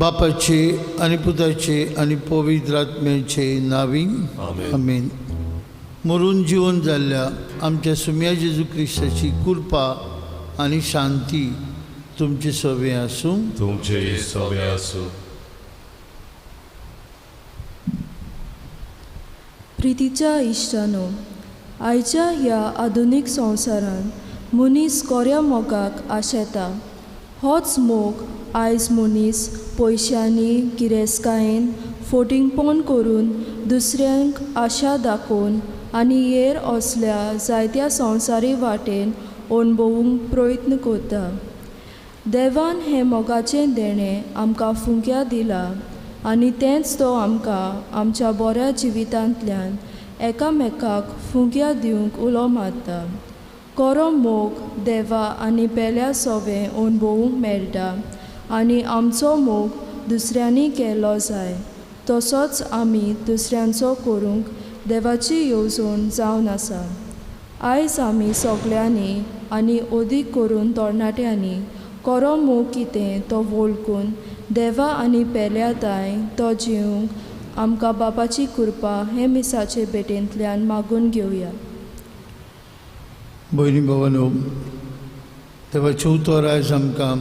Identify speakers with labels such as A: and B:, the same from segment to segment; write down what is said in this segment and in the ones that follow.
A: बापाचे आनी पुताचे आनी पवित्र आत्म्याचे नांवी आमेन. मरून जिवन जाल्ल्या आमच्या सुम्या जेजू क्रिस्ताची कृपा आनी शांती तुमचे सवे आसूं.
B: तुमचे सवे आसूं.
C: प्रितीच्या इश्टानो, आयच्या ह्या आधुनीक संवसारांत मनीस कोऱ्या मोगाक आशेता. होच मोग आयज मनीस पयशांनी, गिरेस्कायेन, फोटिंगपण करून, दुसऱ्यांक आशा दाखोवन आनी हेर असल्या जायत्या संवसारी वाटेन अणभवूंक प्रयत्न करता. देवान हें मोगाचें देणें आमकां फुंक्या दिलां आनी तेंच तो आमकां आमच्या बऱ्या जिवितांतल्यान एकामेकाक फुंक्या दिवंक उलो मारता. कोरो मोग देवा आनी पेल्या सोवें अणभवूंक मेळटा आनी आमचो मोग दुसऱ्यांनी केलो जाय तसोच आमी दुसऱ्यांचो करूंक देवाची येवजण जावन आसा. आयज आमी सगल्यांनी आनी अदीक करून तरणाट्यांनी कोरो मोग कितें तो वळखून देवा आनी पेल्या ताय तो जिवंक आमकां बापाची कृपा हे मिसाचे भेटेंतल्यान मागून घेवया.
A: भयणी भावानो, देवाचें उतर आयज आमकां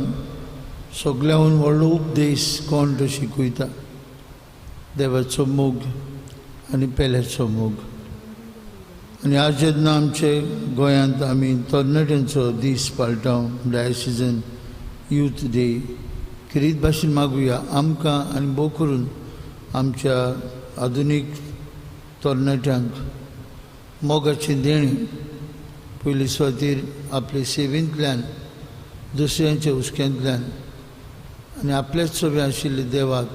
A: सगळ्याहून व्हडलो उपदेश कोण तो शिकयता, देवाचो मोग आनी पेल्याचो मोग. आनी आज जेन्ना आमचे गोंयांत आमी तरणाट्यांचो दीस पाळटा, डायसिजन यूथ डे, खेरीत भाशेन मागुया आमकां आनी भोव करून आमच्या आधुनीक तरणाट्यांक मोगाचें देणें पयली सुवातेर आपले सेवेंतल्यान, दुसऱ्यांच्या हुस्क्यांतल्यान आनी आपल्याच सोबे आशिल्ले देवाक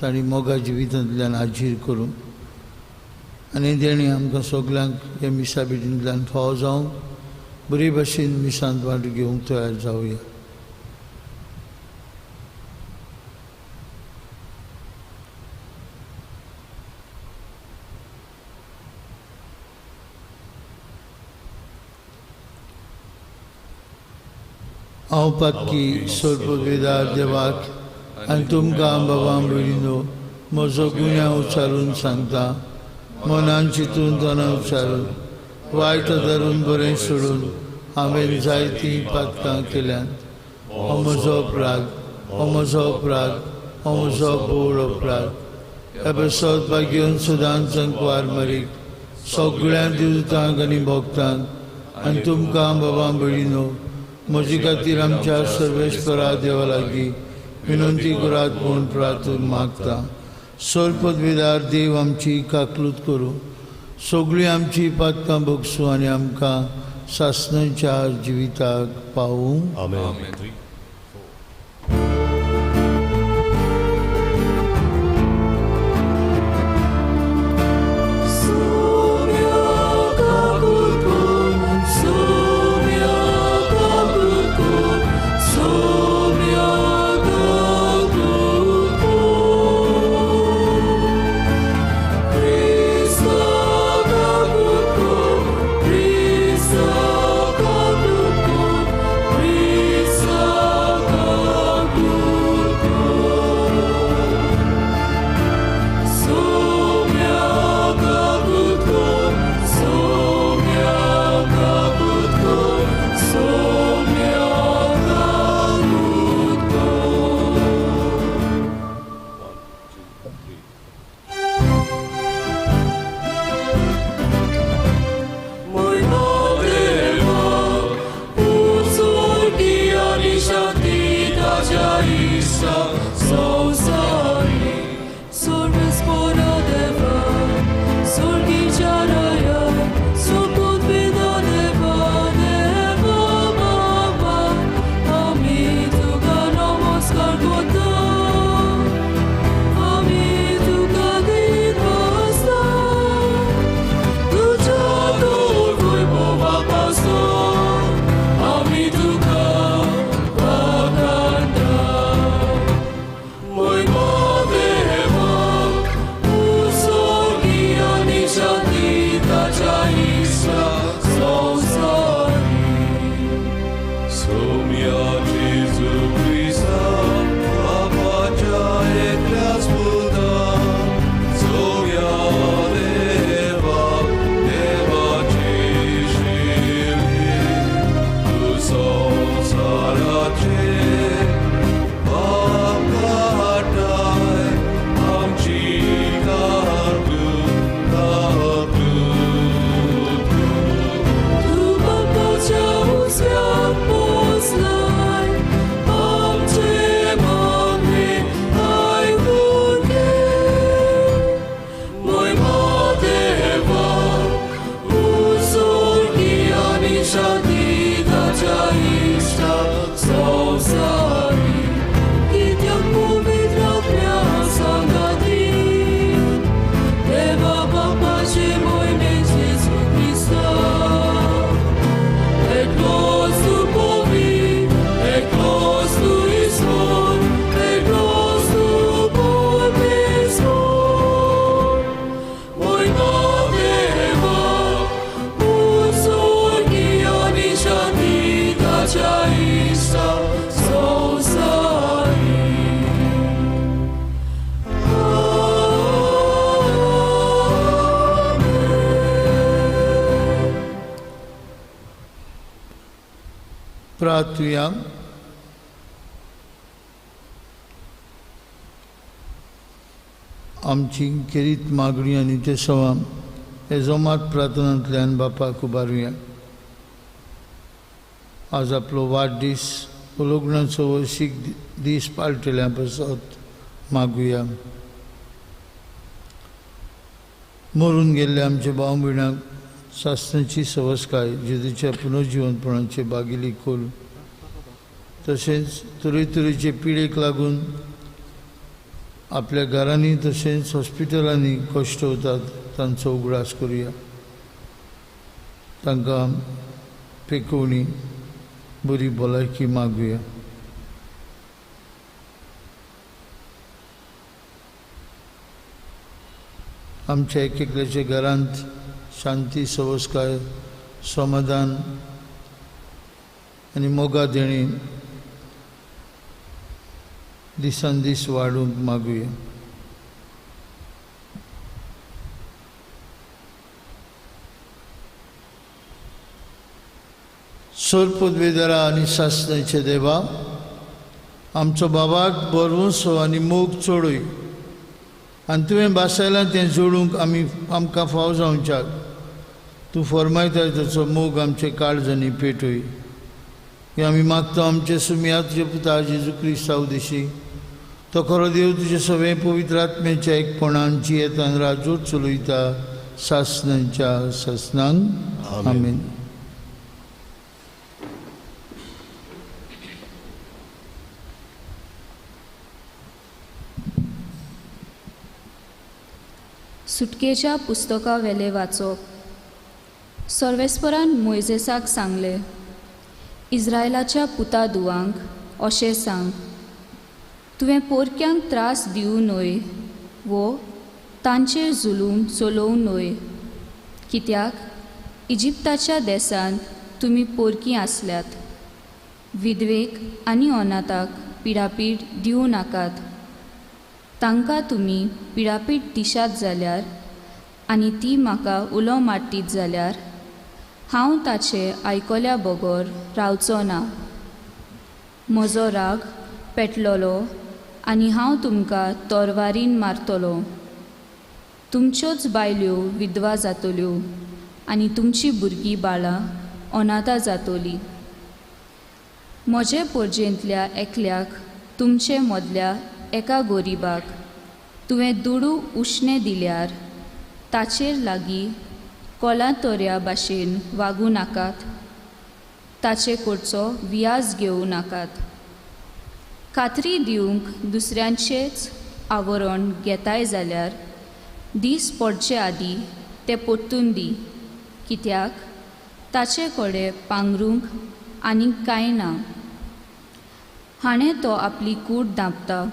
A: तांणी मोगा जिवितांतल्यान हाजीर करून आनी देणें आमकां सगल्यांक ह्या मिसा भेटींतल्यान फावो जावंक बरे भाशेन मिसांत वांटो घेवंक तयार जावया. हांव पातकी सोरपवेदार देवाक आनी तुमकां बाबा भयणीनो म्हजो गुन्यांव उच्चारून सांगता. मनान चिंतून तनान उच्चारून वायट धरून बरें सोडून हांवें जायतीं पातकां केल्यांत. हो म्हजो अपराध, हो म्हजो अपराध, हो म्हजो बोड अपराध. ह्या बसत भाग्योन सदांच संकवार मरीक सगळ्या दिवतांक आनी भोगतांक आनी तुमकां बाबा भयणीनो म्हजे खातीर आमच्या सर्वेस्परा देवा लागीं विनंती करात म्हूण प्रार्थून मागता. सोरपदवेदार देव आमची काकलूत करूं, सगळीं आमची पातकां भोगसूं आनी आमकां सासणाच्या जिविताक पावूं.
B: आमेन.
C: Cristo,
A: प्रार्थुया. आमची खेरीत मागणी आनी ते सवाम हे जोमात प्रार्थनांतल्यान बापाक उबारुया. आज आपलो वाडदीस लग्नाचो वर्शीक दीस पाळटल्या पासत मागुया. मरून गेल्ले आमचे भाव भयणांक सासणाची सवसकाय जेजूच्या पुनर्जिवनपणाचे बागिली खोल तशेंच तरेतरेचे पिडेक लागून आपल्या घरांनी तशेंच हॉस्पिटलांनी कश्ट वतात तांचो उगडास करुया. तांकां पेकोवणी बरी भलायकी मागुया. आमच्या एक एकल्याच्या घरांत शांती सवसकाय समाधान आनी मोगा देणी दिसान दीस वाडूंक मागुया. सोरपदवेदारा आनी सासणाचे देवा, आमचो बाबाक बरवंसो आनी मोग चडय आनी तुवें भासायलां तें जोडूंक आमी आमकां फाव जावच्याक तूं फरमायताय ताचो मोग आमचे काळजांनी पेटय. हें आमी मागता आमचे सुमया तुजे पुता जेजू क्रिस्ता उदेशी. तो खरो देव तुजे सगळें पवित्र आत्म्याच्या एकपणान जियेतान राजूच चलयता सासणांच्या सासणांक. आमेन.
D: सुटकेच्या पुस्तका वेले वाचप. सर्वेस्परान मोयजेसाक सांगलें, इस्रायलाच्या पुता दुवांक अशें सांग, तुवें पोरक्यांक त्रास दिवं न्हय वो तांचेर जुलूम चलोवं न्हय, कित्याक इजिप्ताच्या देशांत तुमी पोरकीं आसल्यात. विधवेक आनी अनाथाक पिडापीड दिवं नाकात. तांकां तुमी पिडापीड दिशात जाल्यार आनी ती म्हाका उलो मारतीत जाल्यार हांव ताचें आयकल्या बगर रावचो ना. म्हजो राग पेटलोलो आनी हांव तुमकां तोरवारीन मारतलो. तुमच्योच बायल्यो विधवा जातल्यो आनी तुमची भुरगीं बाळां अनाथा जातलीं. म्हजे पोरजेंतल्या एकल्याक तुमचे मदल्या एका गोरिबाक तुवें दुडू उश्णें दिल्यार ताचेर लागीं कोलातोऱ्या भाशेन वागूं नाकात, ताचे कडचो व्याज घेवं नाकात. खात्री दिवंक दुसऱ्यांचेच आवरण घेताय जाल्यार दीस पडचे आदीं तें परतून दी, कित्याक ताचे कडेन पांगरूंक आनीक कांय ना. हाणें तो आपली कूड धांपता,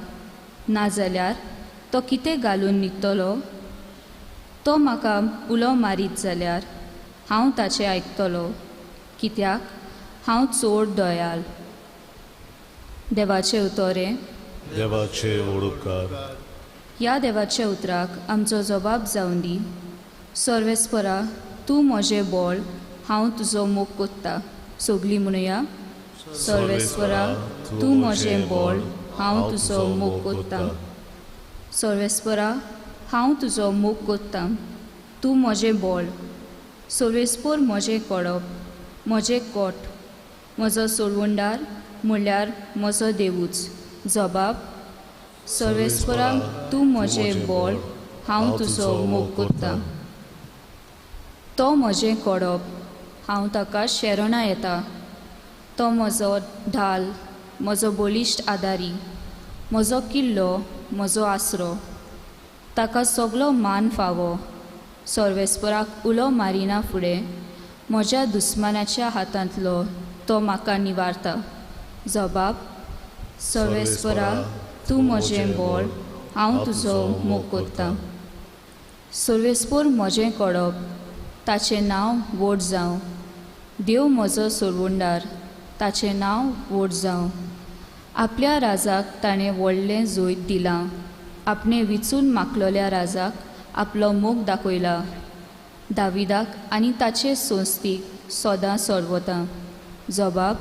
D: नाजाल्यार तो कितें घालून न्हिदतलो? तो म्हाका उलो मारीत जाल्यार हांव ताचें आयकतलो, कित्याक हांव चड दयाल. देवाचें उतरें.
B: देवाचे उपकार.
D: ह्या देवाच्या उतराक आमचो जबाब जावन दी. सर्वेस्परा, तूं म्हजें बळ, हांव तुजो मोग कोत्ता. सगलीं म्हणुया, सर्वेस्परा तूं म्हजें बळ, हांव तुजो मोग कोत्ता. सर्वेस्परा, हांव तुजो मोग कोत्ता, तूं म्हजें बळ. सर्वेस्पर म्हजें कडप, म्हजें कोट, म्हजो सोडवणदार म्हणल्यार म्हजो देवूच. जबाब, सर्वेस्परा तूं म्हजें बळ, हांव तुजो मोग कोत्ता. तो म्हजें कडप, हांव ताका शरणां येता. तो म्हजो ढाल, म्हजो बळिश्ट आदारी, म्हजो किल्लो, म्हजो आसरो. ताका सगलो मान फावो. सर्वेस्पराक उलो मारिना फुडें म्हज्या दुस्मानाच्या हातांतलो तो म्हाका निवारता. जबाब, सर्वेस्परा तूं म्हजें बळ, हांव तुजो मोग कोत्ता. सर्वेस्पर म्हजें कडप, ताचें नांव व्हड जावं. देव म्हजो सोडवणदार, ताचें नांव व्हड जावं. आपल्या राजाक ताणें व्हडलें जैत दिलां. आपणें विचून मागलोल्या राजाक आपलो मोग दाखयला. दाविदाक आनी ताचे संस्थीक सदां सोडवता. जबाब,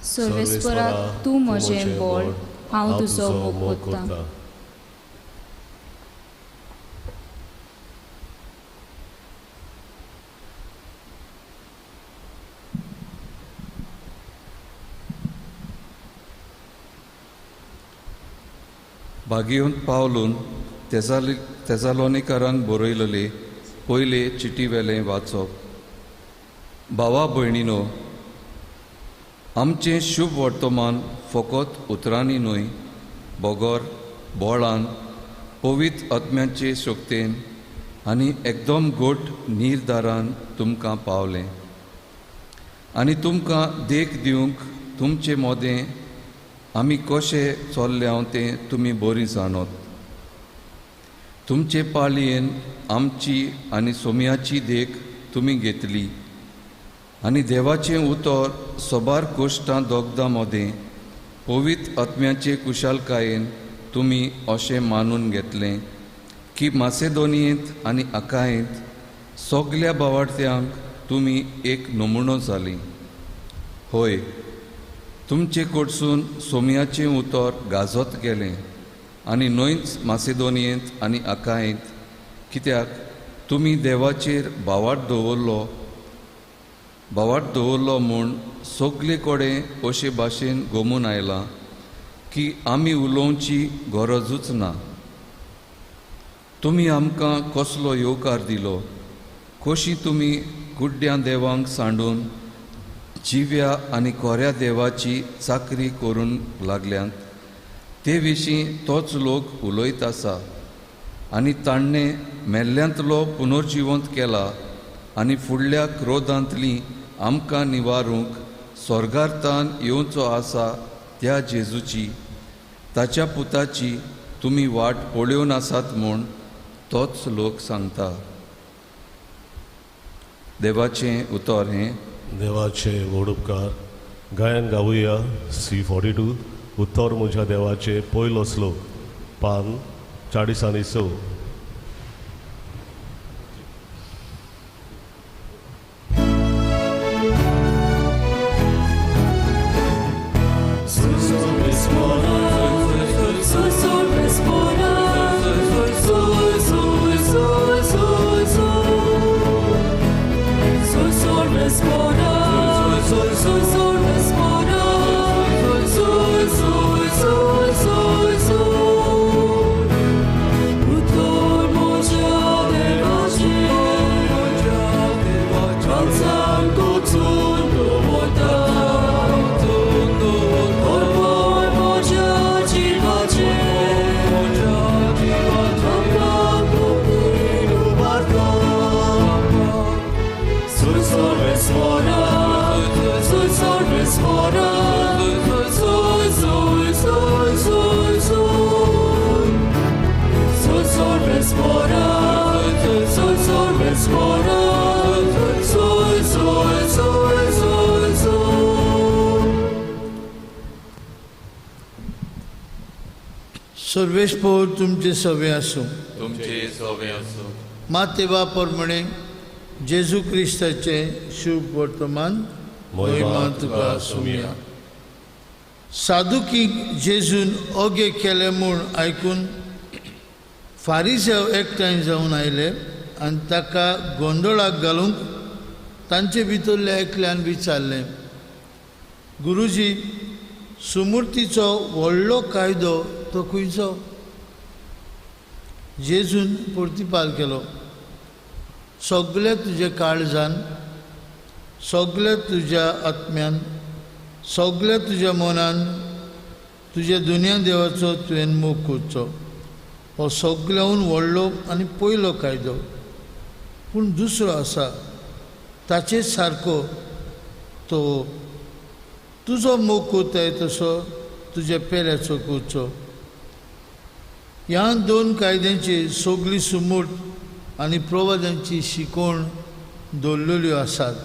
D: सर्वेस्परा तूं म्हजें बळ, हांव तुजो मोग कोत्तां.
E: भागेवन पावलून तेसालोनिकारांक बरयलेले पयले चिटी वेलें वाचप. भावा भयणीनो, आमचें शुभ वर्तमान फकत उतरांनी न्हय बगर बोळान पवित्र आत्म्याचे शक्तेन आनी एकदम गोट निर्धारान तुमकां पावलें आनी तुमकां देख दिवंक तुमचे मोदें आमी कशें चल्ले तें तुमी बरी जाणत. तुमचे पाळयेन आमची आनी सोम्याची देख तुमी घेतली आनी देवाचें उतर सोबार कोश्टां दोगदां मदें पवित्र आत्म्याचे कुशालकायेन तुमी अशें मानून घेतलें की मासेदोनियेंत आनी आकायेंत सगल्या बावाडत्यांक तुमी एक नमुनो जाली. हय, तुमचे कडसून सोम्याचें उतर गाजत गेलें आनी न्हयच मासेदोनियेंत आनी आकायेंत, कित्याक तुमी देवाचेर भावार्थ दवरलो म्हूण सगले कडेन अशे भाशेन गोमून आयलां की आमी उलोवची गरजूच ना. तुमी आमकां कसलो येवकार दिलो, कशी तुमी गुड्ड्यां देवांक सांडून जिव्या आनी कोऱ्या देवाची चाकरी करूंक लागल्यात ते विशीं तोच लोक उलयत आसा आनी ताणें मेल्ल्यांतलो पुनर्जिवंत केला आनी फुडल्या क्रोधांतली आमकां निवारूंक स्वर्गार्थान येवचो आसा त्या जेजूची ताच्या पुताची तुमी वाट पळोवन आसात म्हूण तोच लोक सांगता. देवाचें उतर हें.
B: देवाचे व्हड उपकार. गायन गावया C42 उत्तर म्हज्या देवाचे पयलो श्लोक, पान 46.
A: सर्वेस्पोर तुमचे सवे आसूं.
E: तुमचे सवे आसूं.
A: माते बापर म्हणे जेजू क्रिस्ताचे शुभ वर्तमान महिमा तुका आसुया. सादुकी जेजून ओगे केले म्हूण आयकून फारिसेव एकठांय जावन आयले आनी ताका गोंदळाक घालूंक तांचे भितरल्या एकल्यान विचारलें, गुरुजी, सुमूर्तीचो व्हडलो कायदो तो खंयचो? जेजून प्रतिपाल केलो, सगळे तुजे काळजान, सगळे तुज्या आत्म्यान, सगळे तुज्या मनान तुज्या दुनिया देवाचो तुवें मोग करचो. हो सगळ्याहून व्हडलो आनी पयलो कायदो. पूण दुसरो आसा ताचे सारको, तो तुजो मोग करताय तसो तुज्या पेल्याचो करचो. ह्या दोन कायद्यांची सगळी सुमूट आनी प्रवादांची शिकवण दवरलेल्यो आसात.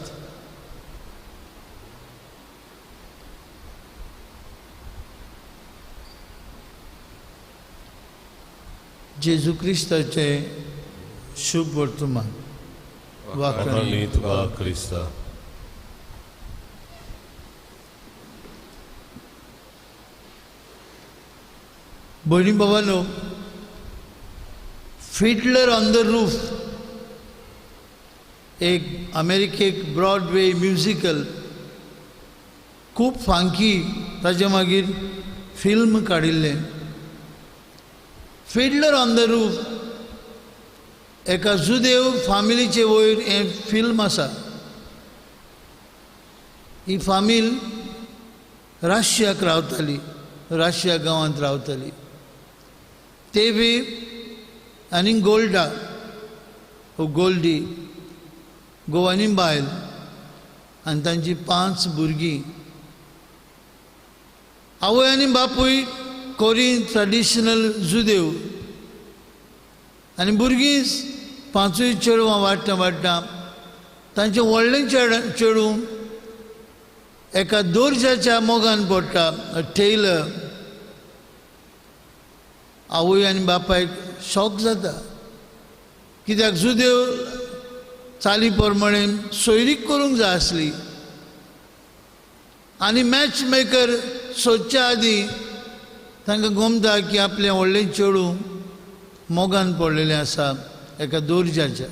A: जेजू क्रिस्ताचें शुभ वर्तमान.
B: वाखाणणी तुका क्रिस्ता.
A: भयणी बाबांनो, फिडलर ऑन the roof एक अमेरिकेक ब्रॉडवे म्युजिकल खूब फांकी, ताजे मागीर फिल्म काडिल्लें. फिडलर ऑन the roof एका जुदेव फामिलीचे वयर हें फिल्म आसा. ही फामील राशियाक रावताली, राशिया गांवांत रावताली. ते बी आनी गोल्डा ओ गोल्डी गोवानी बायल आनी तांची 5 भुरगीं. आवय आनी बापूय कोरीन ट्रेडिशनल जुदेव आनी भुरगीं 5 चेडवां वाडटा वाडटा तांचें व्हडलें चेडूं एका दोरजाच्या मोगान पडटा, टेलर. आवय आनी बापायक शॉक जाता, कित्याक जुदेव चाली प्रमाणे सोयरीक करूंक जाय आसली आनी मॅच मेकर सोदच्या आदीं तांकां गोमता की आपलें व्हडलें चेडूं मोगान पडलेलें आसा एका दोरजाच्या.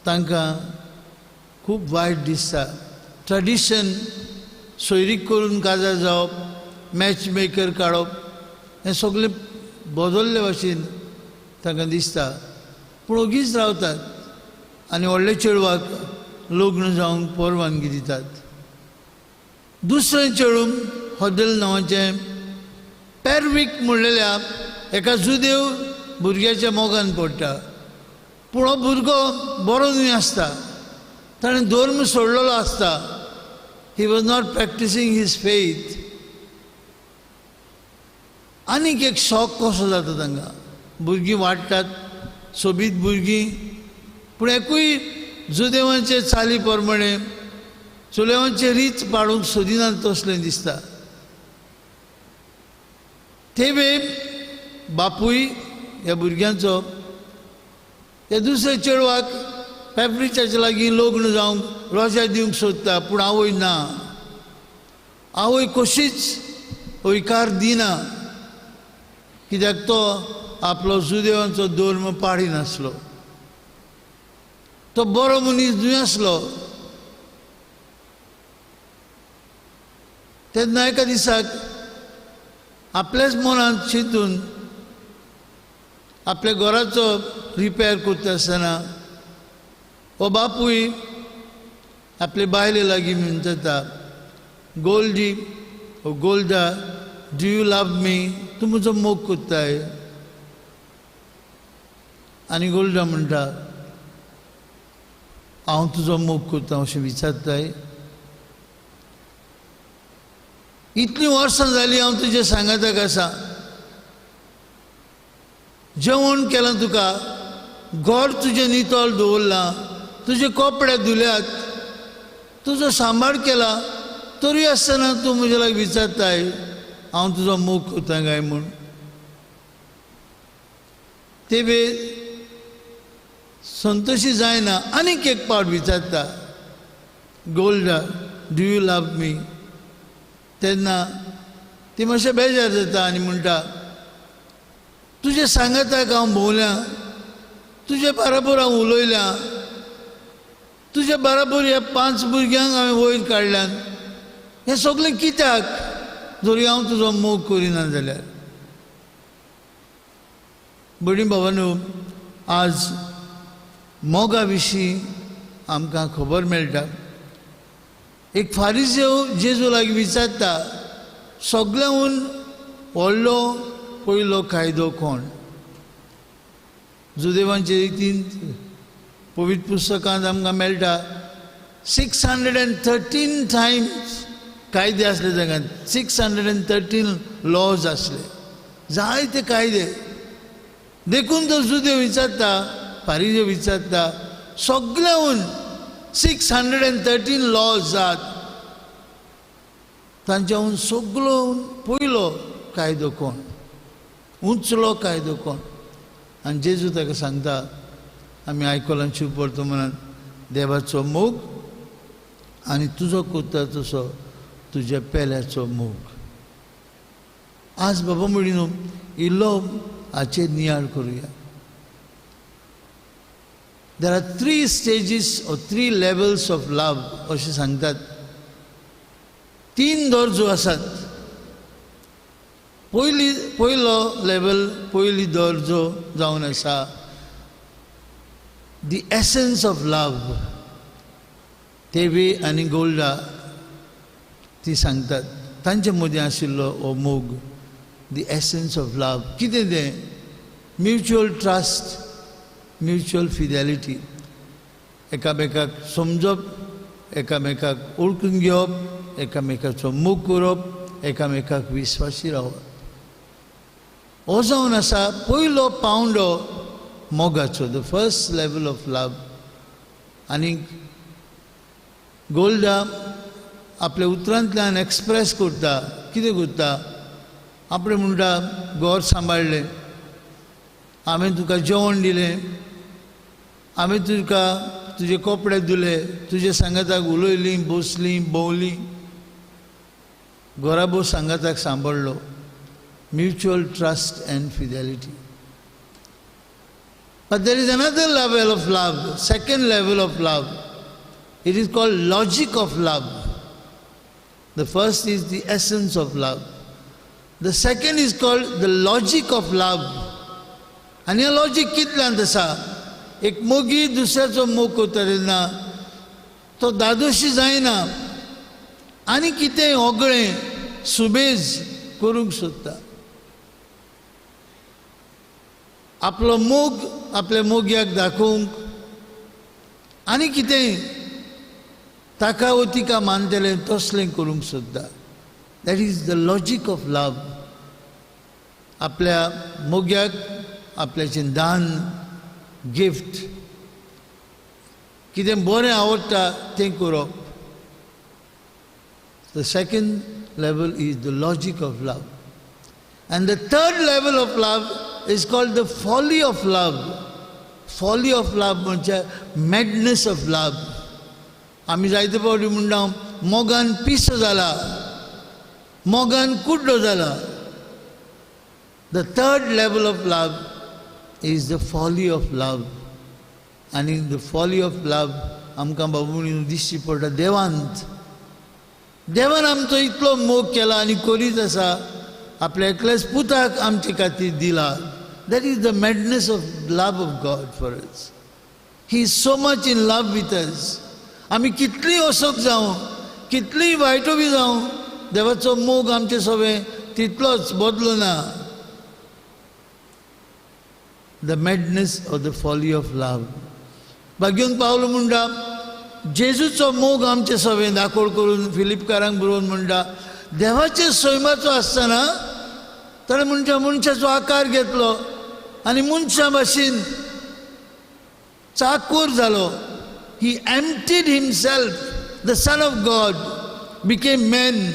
A: तांकां खूब वायट दिसता. ट्रेडिशन सोयरीक करून काजार जावप, मॅच मेकर काडप, हें सगळें बदल्ले भाशेन तांकां दिसता. पूण ओगीच रावतात आनी व्हडल्या चेडवाक लग्न जावंक परवानगी दितात. दुसरें चेडूं हॉदेल नांवाचें पॅरवीक म्हणलेल्या एका जुदेव भुरग्याच्या मोगान पडटा. पूण हो भुरगो बरो न्हय आसता, ताणें धर्म सोडलेलो आसता. He was not practising his faith. आनीक एक शॉक कसो जाता तांकां. भुरगीं वाडटात, सोबीत भुरगीं, पूण एकूय जुदेवांचे चाली प्रमाणे चुलेवांचे रीत पाडूंक सोदिनात तसलें दिसता. ते वेळ बापूय ह्या भुरग्यांचो ह्या दुसऱ्या चेडवाक पेपरीच्याच्या लागीं लग्न जावंक रोजा दिवंक सोदता, पूण आवय ना. आवय कशीच हयकार दिना, कित्याक तो आपलो जुदेवांचो धर्म पाडिनासलो, तो बरो मनीस न्हय आसलो. तेन्ना एका दिसाक आपल्याच मनांत चिंतून आपल्या घराचो रिपेर करता आसतना हो बापूय आपले बायले लागीं म्हणटा, गोल्डी ओ Golda, do you love me? तूं म्हजो मोग करताय? आनी गोल्डा म्हणटा, हांव तुजो मोग करता अशें विचारताय? इतलीं वर्सां जालीं हांव तुजें सांगाताक आसा, जेवण केलां तुका, घर तुजें नितळ दवरलां, तुजे कपडे धुल्यात, तुजो सांबाळ केला, तरी आसतना तूं म्हजे लागीं विचारताय हांव तुजो मोग करता काय म्हूण? ते वेळ संतोशी जायना, आनीक एक पावट विचारता, Golda, do you love me? तेन्ना ती मातशें बेजार जाता आनी म्हणटा, तुजें सांगाताक हांव भोंवल्या, तुजे बराबर हांव उलयल्या, तुजे बराबर ह्या 5 भुरग्यांक हांवें वयर काडल्यान, हें सगळें कित्याक जरी हांव तुजो मोग करिना जाल्यार? भयणी भावांनो, आज मोगा विशीं आमकां खबर मेळटा. एक फारिजेव जेजू लागीं विचारता, सगळ्याहून व्हडलो पयलो कायदो कोण? जुदेवांचे रितीन पवित्र पुस्तकांत आमकां मेळटा 613 टायम्स कायदे आसले तांकां, 613 लॉज आसले, जायते कायदे. देखून तो जुदेव विचारता, फारिजेव विचारता, सगळ्याहून 613 लॉज जात, तांच्याहून सगळो पयलो कायदो कोण, उंचलो कायदो कोण? आनी जेजू ताका सांगता, आमी आयकलां शिवपर्त म्हणान, देवाचो मोग आनी तुजो करता तसो तुज्या पेल्याचो मोग. आज बाबा म्हणून इल्लो हाचेर नियाळ करुया. There are three stages or three levels of love अशें सांगतात. तीन दर्जो आसात. पयलो लेवल, पयली दर्जो जावन आसा the essence of love. तेवी आनी गोल्डा ती सांगतात तांचे मदीं आशिल्लो हो मोग, the essence of love. कितें तें? Mutual trust, mutual Fidelity. एकामेकाक समजप, एकामेकाक वळखून घेवप, एकामेकाचो मोग करप, एकामेकाक विस्वासी रावप. हो जावन आसा पयलो पावंडो मोगाचो, the first level of love. आनी गोल्डा आपल्या उतरांतल्यान एक्सप्रेस करता. कितें करता? आपणें म्हणटा घर सांबाळ्ळें हांवें, तुका जेवण दिलें हांवें, तुका तुजे कपडे धुले, तुजे सांगाताक उलयलीं, बसलीं, भोंवलीं, घराबो सांगाताक सांबाळ्ळो. Mutual trust and fidelity. But there is another level of love, second level of love. It is called logic of love. The first is the essence of love. The second is called the logic of love. आनी हें logic कितल्यान आसा? एक मोगी दुसऱ्याचो मोग करता तेन्ना तो दादोशी जायना आनी कितें ओगळें सुबेज करूंक सोदता. आपलो मोग आपल्या मोग्याक दाखोवंक आनी कितें ताका वो तिका मानतलें तसलें करूंक सोदता. That is the logic of love. आपल्या मोग्याक आपल्याचें दान, गिफ्ट, कितें बरें आवडटा तें करप. The second level is the logic of love. And the third level of love is called the folly of love. Folly of love म्हणजे मॅडनेस ऑफ लव. आमी जायते फावटी म्हणटा मोगान पिसो जाला, मोगान कुड्डो जाला. The third level of love is the folly of love. आनी the folly of love आमकां बाबू दिश्टी पडटा देवांत. देवान आमचो इतलो मोग केला आनी करीत आसा, आपल्या एकल्याच पुताक आमचे खातीर दिला. That is the madness of love of God for us. He is so much in love with us. आमी कितलीं असोक जावं, कितलीं वायटो बी जावं, देवाचो मोग आमचे सगळें तितलोच बदलो ना. The madness or the folly of love. भाग्योन पावलो म्हणटा जेजूचो मोग आमचे सगळें दाखोड करून फिलिपकारांक बरोवन म्हणटा देवाचे सैमाचो आसतना ताणें मनशा मनशाचो आकार घेतलो आनी मनशा भाशेन चाकूर जालो. He emptied himself. The Son of God became man.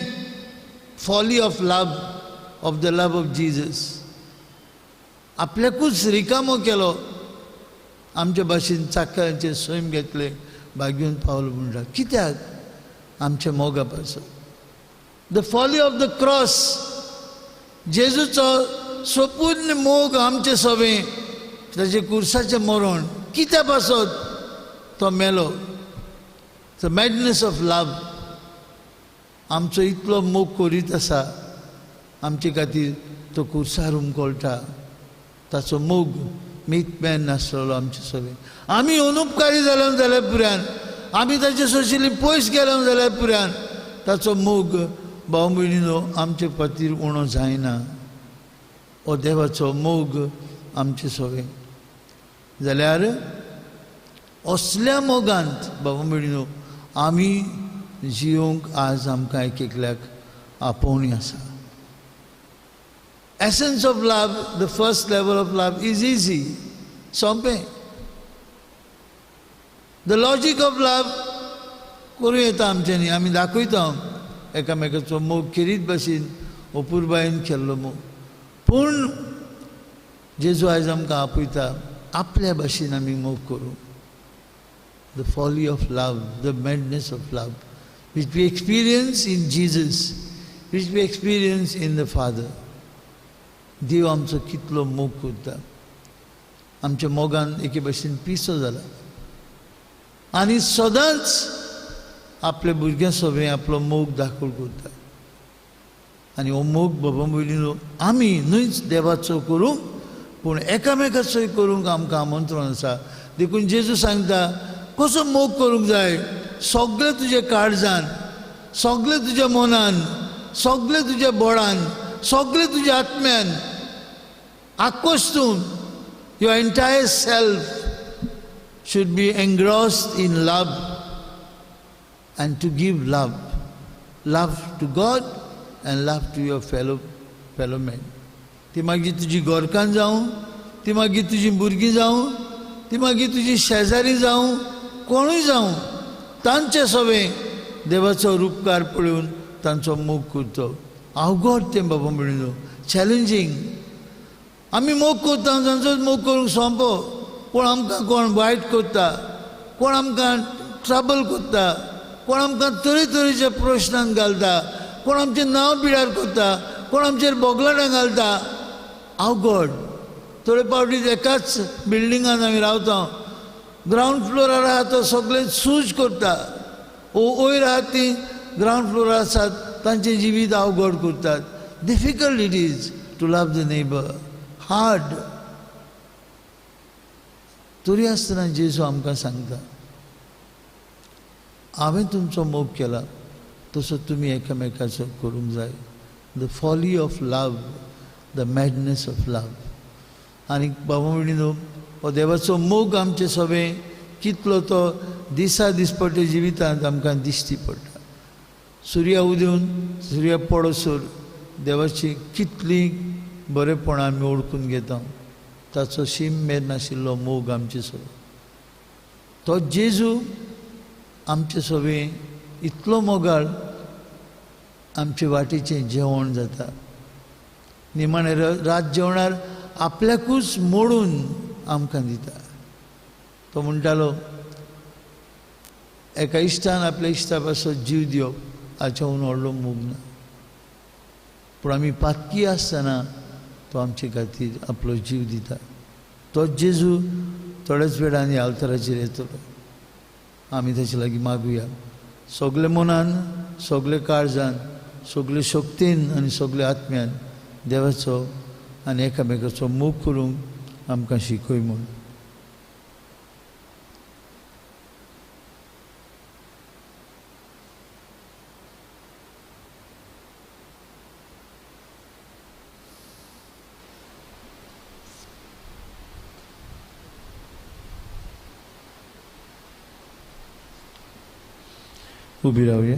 A: Folly of love, of the love of Jesus. आपल्याकूच रिकामो केलो, आमचे भाशेन चाकरांचें सैम घेतलें. भाग्योन पावलो म्हणटा कित्याक? आमच्या मोगा पासून. The folly of the cross. जेजूचो सोपूर्ण मोग आमचे सवें, ताचें कुर्साचें मरण कित्या पासत तो मेलो. The madness of love. आमचो इतलो मोग करीत आसा, आमचे खातीर तो कुर्सार हुमकळटा. ताचो मोग मीत मॅन नासलेलो आमचे सगळे. आमी अनुपकारी जाले जाल्यार पुरान, आमी ताचे सोशिल्ली पयस गेले जाल्यार पुरान, ताचो मोग भाव भयणीनो आमचे खातीर उणो जायना. हो देवाचो मोग आमचे सगळे. जाल्यार असल्या मोगांत बाबा भयणीनो आमी जियोंक आज आमकां एक एकल्याक आपोवणी आसा. Essence of love, the first level of love is easy, सोंपें. The logic of love करूं येता आमच्यांनी, आमी दाखयता एकामेकाचो मोग खेरीत भाशेन अपुरबायेन केल्लो मोग. पूण जेजू आयज आमकां आपयता आपल्या भाशेन आमी मोग करूं. The folly of love, the madness of love, which we experience in Jesus, which we experience in the Father. देव आमचो कितलो मोग करता. आमच्या मोगान एके भशेन पिसो जाला आनी सदांच आपल्या भुरग्यां सगळें आपलो मोग दाखोवन करता. आनी हो मोग बाबा भयणीनो आमी न्हूच देवाचो करूंक पूण एकामेकाचोय करूंक आमकां आमंत्रण आसा. देखून जेजू सांगता कसो मोग करूंक जाय, सगळें तुज्या काळजान, सगळें तुज्या मनान, सगळें तुज्या बळान, सगळें तुज्या आत्म्यान, आकोस्तून. Your entire self should be engrossed in love and to give love, love to God and love to your fellow man. ती मागीर तुजी घरकान्न जावं, ती मागीर तुजी भुरगीं जावं, ती मागीर तुजी शेजारी जावं, कोणूय जावं, तांचे सगळें देवाचो रुपकार पळोवन तांचो मोग करतो. अवघड तें बाबा म्हणून चॅलेंजींग. आमी मोग करता तांचोच मोग करूंक सोंपो, पूण आमकां कोण वायट करता, कोण आमकां ट्रबल करता, कोण आमकां तरेतरेच्या प्रश्नान घालता, कोण आमचें नांव पिड्यार करता, कोण आमचेर बोगलाटां घालता. अवघड. थोडे फावटी एकाच बिल्डिंगान आमी रावता, ग्रावंड फ्लोरार आहा तो सगळें सूज करता, वयर आहा ती ग्रावंड फ्लोरार आसात तांचें जिवीत अवघड करतात. Difficult it is to love the neighbour, hard. तरी आसतना जेजू आमकां सांगता हांवें तुमचो मोग केला तसो तुमी एकामेकाचो करूंक जाय. The folly of love, the madness of love. आनी बाबा भयणीनो हो देवाचो मोग आमचे सगळें कितलो तो दिसा दिसपट्टे जिवितांत आमकां दिश्टी पडटा. सुर्या उदेवन सुर्या पडसर देवाची कितली बरेपणां आमी ओळखून घेता, ताचो शीम मेर नाशिल्लो मोग आमचे सगळें. तो जेजू आमचे सगळें इतलो मोगाळ आमचे वाटेचें जेवण जाता. निमाणें रात जेवणार आपल्याकूच मोडून आमकां दिता. तो म्हणटालो एका इश्टान आपल्या इश्टा पासत जीव दिवप हाच्याहून व्हडलो मोग ना, पूण आमी पातकी आसतना तो आमचे खातीर आपलो जीव दिता. तो जेजू थोड्याच वेळान आल्ताराचेर येतलो. आमी ताचे लागीं मागुया सगळे मनान, सगळे काळजान, सगळे शक्तीन आनी सगळे आत्म्यान देवाचो आनी एकामेकाचो मोग करूंक आमकां शिकय म्हूण. उबी रावया.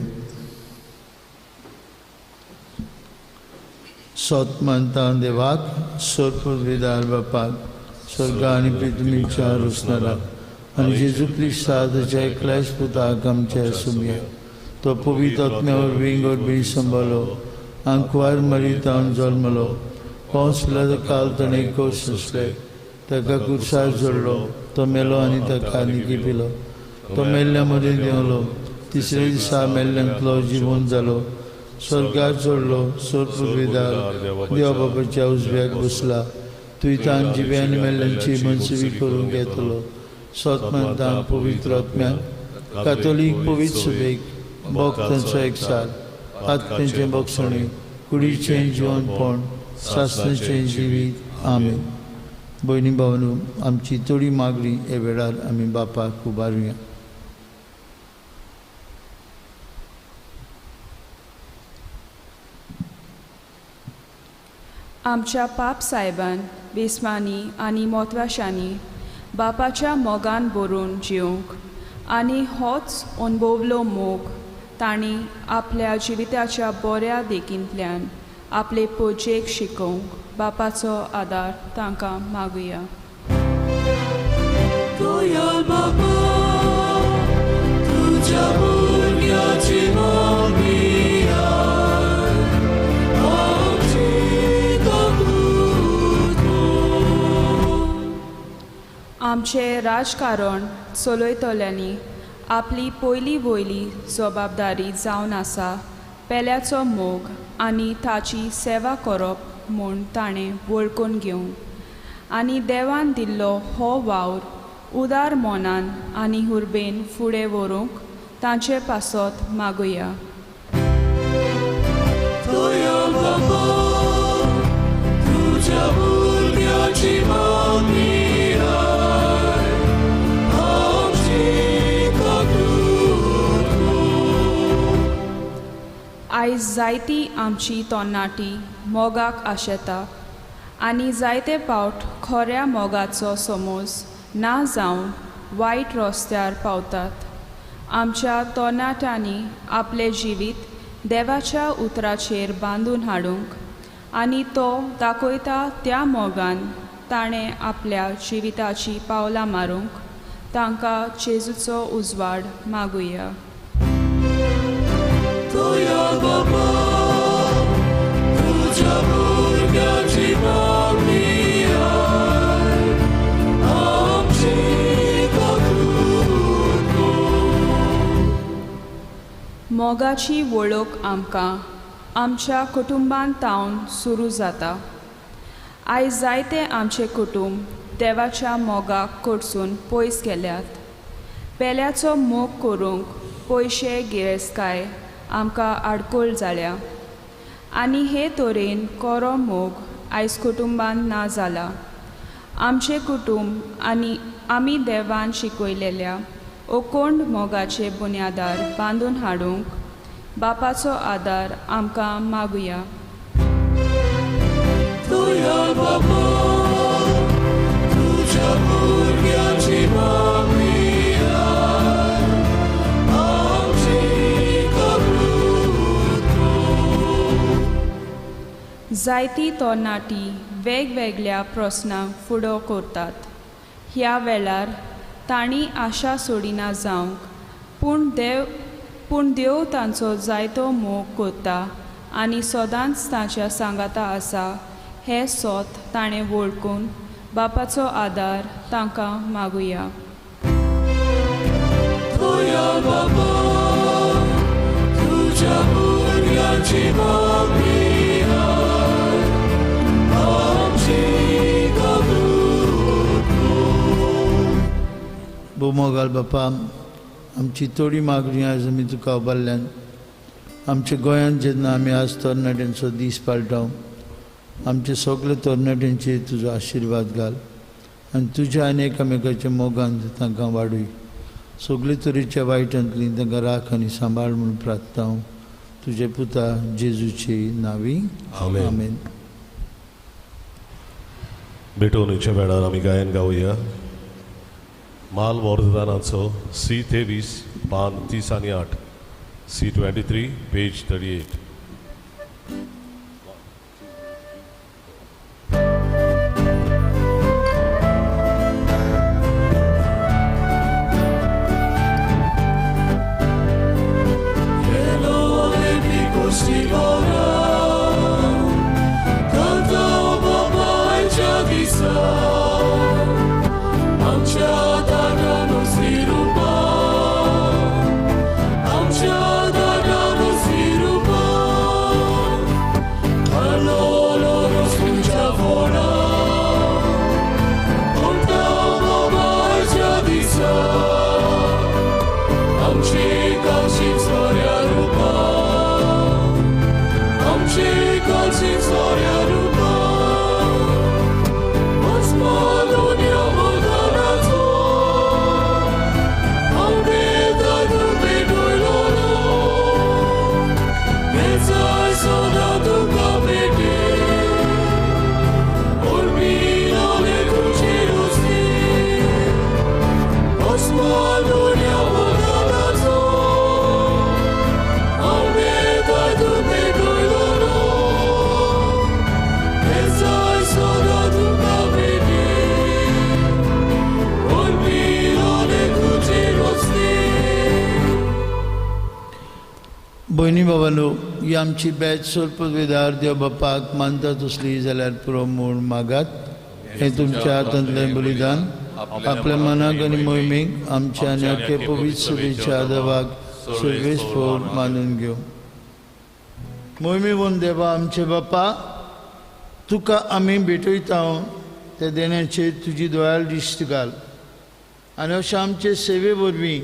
A: सत मानता देवाक, सर्वविदार बापाक, स्वर्ग आनी पृथ्वीच्या रचणाराक आनी जेजू क्रिस्ताच्या एकल्याच पुताक आमच्या सुमया, तो पवित्र आत्म्या वरवीं गर्भी सांबाळ्ळो, आंकवार मरितावन जल्मलो, पावस काल ताणें कश्ट सोंसले, ताका कुर्सार जोडलो, तो मेलो आनी ताका निकी पिलो, तो मेल्ल्या मदीं देंवलो, तिसरे दिसा मेल्ल्यांतलो जिवन जालो, स्वर्गार चडलो, सर्वविदार देवा बापाच्या उजव्याक बसला, तुयतान जिव्या आनी मेल्ल्यांची मनसुबी करूंक येतलो. सत मानता पवित्र आत्म्याक, कातोलीक पवित्र सुबेक, भक्तांचो एकसार, आत्म्याचें बक्षणी, कुडीचें जिवनपण, सासणाचें जिवीत. आमेन. भयणी भावनो आमची थोडी मागणी हे वेळार आमी बापाक उबारुया.
F: आमच्या पाप सायबान बेस्मानी आनी मोतवाशांनी बापाच्या मोगान भरून जिवंक आनी होच अणभवलो मोग तांणी आपल्या जिविताच्या बऱ्या देखींतल्यान आपले पोजेक शिकोवंक बापाचो आदार तांकां मागुया. आमचें राजकारण चलयतल्यांनी आपली पयली वयली जबाबदारी जावन आसा पेल्याचो मोग आनी ताची सेवा करप म्हूण ताणें वळखून घेवंक आनी देवान दिल्लो हो वावर उदार मनान आनी हुर्बेन फुडें व्हरूंक तांचे पासत मागुया. आयज जायती आमची तरणाटी मोगाक आशेता आनी जायते पावट खऱ्या मोगाचो समज ना जावन वायट रस्त्यार पावतात. आमच्या तरणाट्यांनी आपलें जिवीत देवाच्या उतराचेर बांदून हाडूंक आनी तो दाखयता त्या मोगान ताणें आपल्या जिविताची पावलां मारूंक तांकां जेजूचो उजवाड मागुया. मोगाची वळख आमकां आमच्या कुटुंबांत तावन सुरू जाता. आयज जायते आमचें कुटुंब देवाच्या मोगाक कडसून पयस गेल्यात. पेल्याचो मोग करूंक पयशे गिरेस्तकाय आमकां आडखळ जाल्या आनी हे तरेन कोरो मोग आयज कुटुंबांत ना जाला. आमचें कुटुंब आनी आमी देवान शिकयलेल्या ओकोंड मोगाचे बुन्यादार बांदून हाडूंक बापाचो आदार आमकां मागुया. जायती तरणाटी वेगवेगळ्या प्रस्नांक फुडो करतात. ह्या वेळार तांणी आशा सोडिना जावंक पूण देव तांचो जायतो मोग करता आनी सदांच तांच्या सांगाता आसा हें सोत ताणें वळखून बापाचो आदार तांकां मागुया.
A: भोव मोगाल बापा, आमची थोडी मागणी आयज आमी तुका उबारल्यान आमच्या गोंयांत जेन्ना आमी आज तरणाट्यांचो दीस पाळटा, आमचे सगळे तरणाट्यांचेर तुजो आशिर्वाद घाल आनी तुज्या आनी एकामेकाच्या मोगान तांकां वाडय. सगळे तरेच्या वायटांतली तांकां राख आनी सांबाळ म्हूण प्रार्थना हांव तुजे पुता जेजूचे नांवी, आमेन.
B: भेटवणीच्या वेळार आमी गायन गावया. माल वरदानाचो सी 23 पान 30 आनी 8, सी 23 पेज 38.
A: भयणी बाबांनो, ही आमची बॅच सोरपवेदार देव बापाक मानता तसली जाल्यार पुरो म्हूण मागात. हें तुमच्या हातांतलें बलिदान आपल्या मनाक आनी मोहिमेक आमच्या आनी अख्खे पवित्र सभेच्या देवाक सर्वेस फोर मानून घेवं. मोहिमे म्हूण देवा आमचे बापा, तुका आमी भेटयता त्या देण्याचेर तुजी दोळ्यार दिश्ट घाल आनी अशें आमचे सेवे वरवीं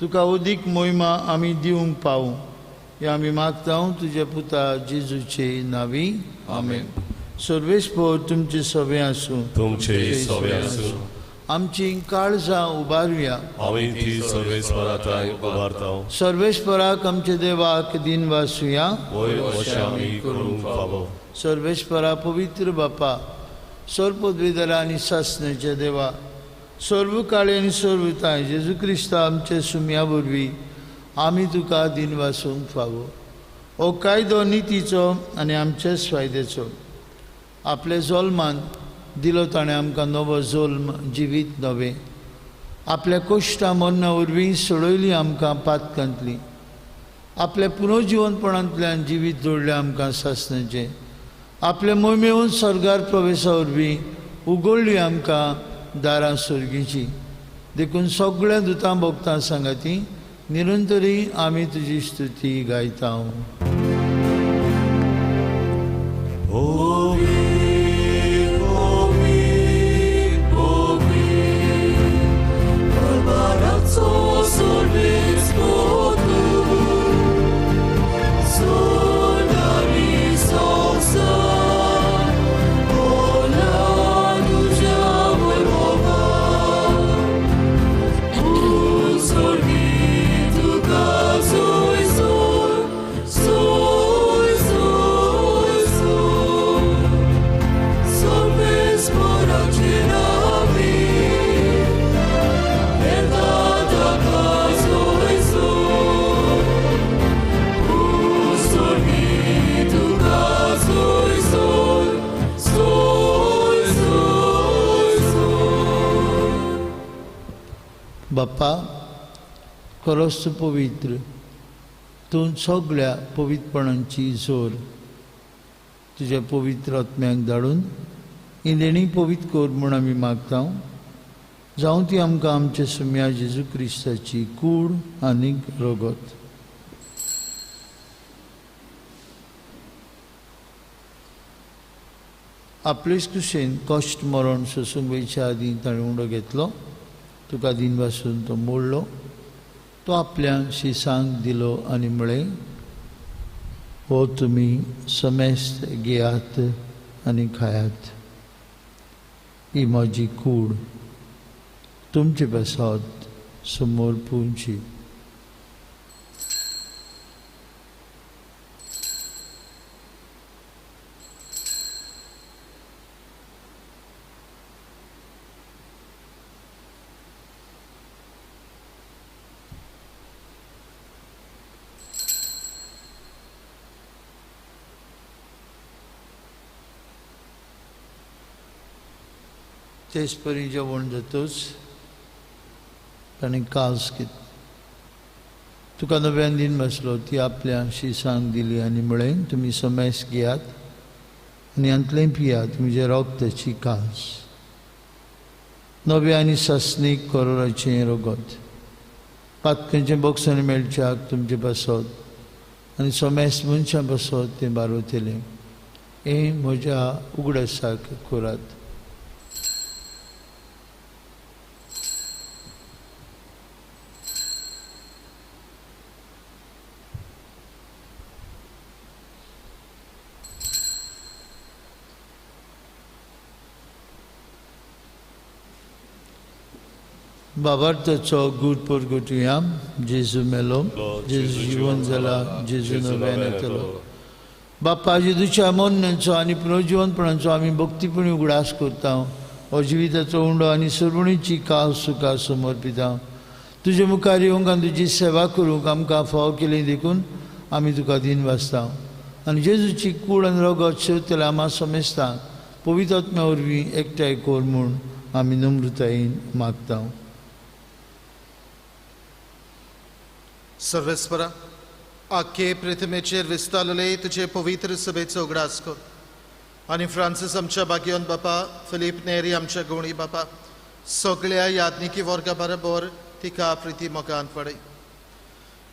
A: तुका अदीक मोहिमा आमी दिवंक पावूं हें आमी मागता तुज्या पुता जेजूचे नांवी आमेन. सर्वेस्पर तुमचे सवे आसूं.
B: तुमचे सवे आसूं.
A: आमची काळजां उबारुया.
B: आमी ती सर्वेस्परा ठांय उबारता.
A: सर्वेस्पराक आमच्या देवाक दिन वासुया.
B: वयर अशें आमी करूंक फावो.
A: सर्वेस्परा पवित्र बापा, सर्व पदवीधरा आनी सासण्याच्या देवा, सर्व काळी आनी सर्व ताय जेजू क्रिस्ता आमच्या सुम्या वरवीं आमी तुका दिन वासूंक फावो. हो कायदो नितीचो आनी आमच्याच फायद्याचो. आपल्या जल्मान दिलो ताणें आमकां नवो जल्म, जिवीत नवें. आपल्या कश्टां मरणां वरवीं सोडयली आमकां पातकांतली. आपल्या पुनर्जिवनपणांतल्यान जिवीत जोडलें आमकां सासणाचें. आपल्या मोहिमेवन स्वर्गार प्रवेशा वरवीं उगडली आमकां दारां सर्गीचीं. देखून सगळ्या दुतां भोगतां सांगाती निरंतरी आमी तुजी स्तुती गायता. बाप्पा, खरोच तूं पवित्र, तूं सगळ्या पवित्रपणांची जोर. तुज्या पवित्र आत्म्याक धाडून ही देणी पवित्र कर म्हूण आमी मागता. जावं ती आमकां आमच्या सुम्या जेजू क्रिस्ताची कूड आनी रगत. आपलेच कुशेन कश्ट मरण सोसूंक वयच्या आदीं ताणें उंडो घेतलो, तुका दिन वासून तो मोडलो, तो आपल्या शिसांक दिलो आनी म्हळें, हो तुमी समेस्त घेयात आनी खायात, ही म्हजी कूड तुमचे पासत समोर पुंची. तेच परी जेवण जातच ताणें कास घेतली, तुका नव्यान दिन बसलो, ती आपल्या शिसांक दिली आनी म्हळें, तुमी समेस घेयात आनी हांतलें पियात, म्हजें रगताची कास, नव्या आनी सासणीक करोराचें रगत, पातकांचें बक्षण मेळच्याक तुमचे पासत आनी समेस मनशां पासत तें बारवतलें. हें म्हज्या उगडासाक करात. बाबार्थाचो गूट परगटुया. जेजू मेलो, जेजू जिवन जाला, जेजू नव्यान येतलो. बाप्पा, जेजूच्या मरणाचो आनी पुनर्जिवनपणाचो आमी भक्तीपणी उगडास करता. हो जिविताचो उंडो आनी सर्वणीची कास तुका समर्पिता. तुजे मुखार येवंक आनी तुजी सेवा करूंक आमकां फावो केली देखून आमी तुका दिन वाचता. आनी जेजूची कूड आनी रगत शेवतल्या आमा समेस्ता पवित्र आत्म्या वरवीं एकठांय कर म्हूण आमी नम्रतायेन मागता.
G: सर्वेस्परा, आखे पृथ्वीचेर विस्तारले तुजे पवित्र सभेचो उगडास कर आनी फ्रांसीस आमच्या बागियोन बापा, फिलीप नेरी आमच्या गुणी बापा, सगळ्या याज्ञिकी वर्गा बरोबर तिका प्रिती मोगान पडय.